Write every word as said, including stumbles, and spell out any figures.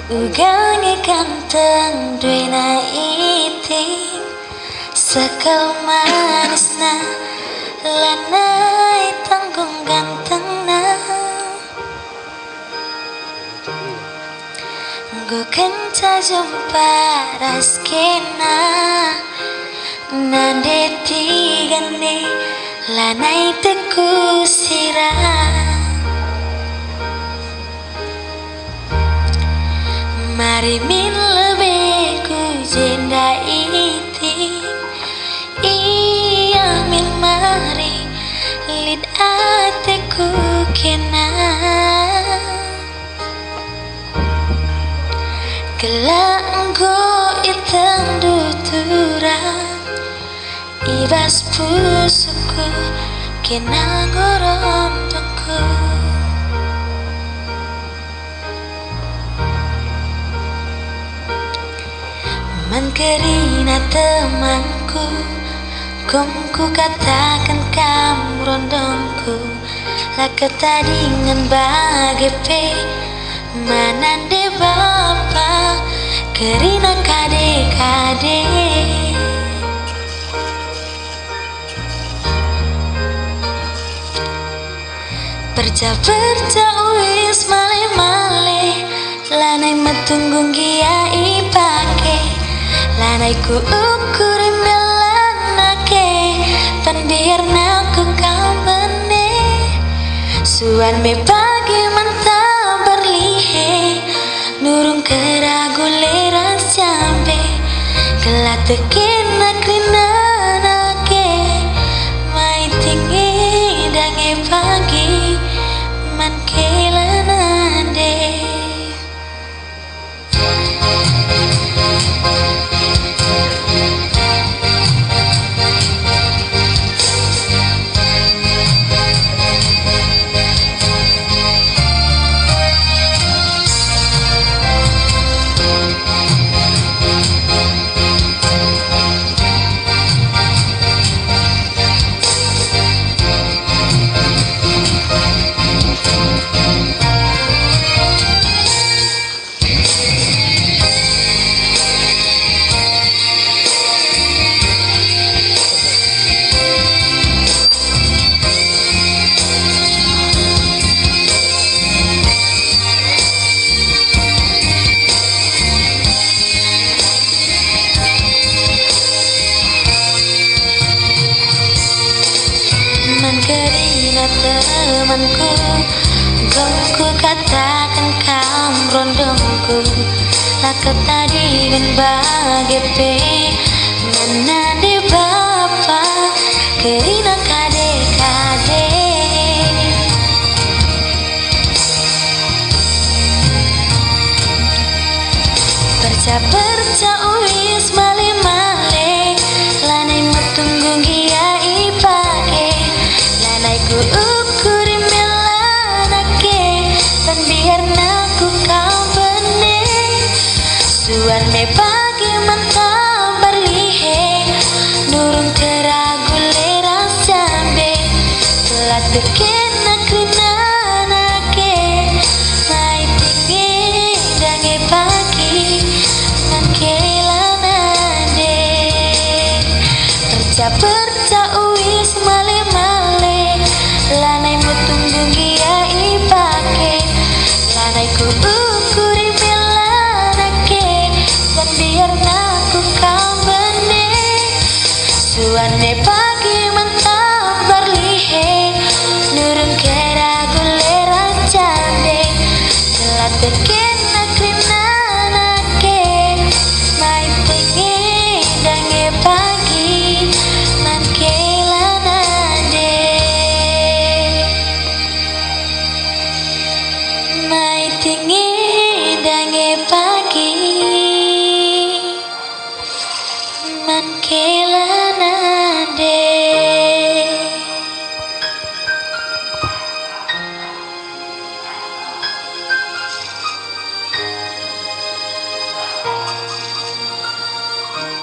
Uga nge ganteng duena iting, seh kal manisna, lanai tanggung gantengna. Enggo kenca jumpa ras kena, nande tiga ne lanai teku sira. Mari min lebe ku jenda iting, ia min mari lit ateku kena. Gelah enggo itengndu turang i bas pusuhku kena enggo rondongku. Man kerina temanku, gom kukataken kam rondongku, la ketadingen bage pe, man nande bapa kerina kade-kade. Perca-perca uis male-male, lanai metunggung gia ipake, lanai kuukuri melana ke, pen biarna ku kam bene. Suan me bage man tambar lihe, nurung keragu le ras jambe, gelah tekena kerina nake, mai tinge dange pagi man kela nande. Man kerina temanku, gom kukataken kam rondongku, la ketadingen bage pe, man nande bapa kerina kade-kade. Perca-perca uis male-male, lanai metunggung gia ipake, lanai kuukuri melana ke, pen biarna ku kam bene. Suan me bage man tambar lihe, nurung keragu le ras jambe, la tekena kerina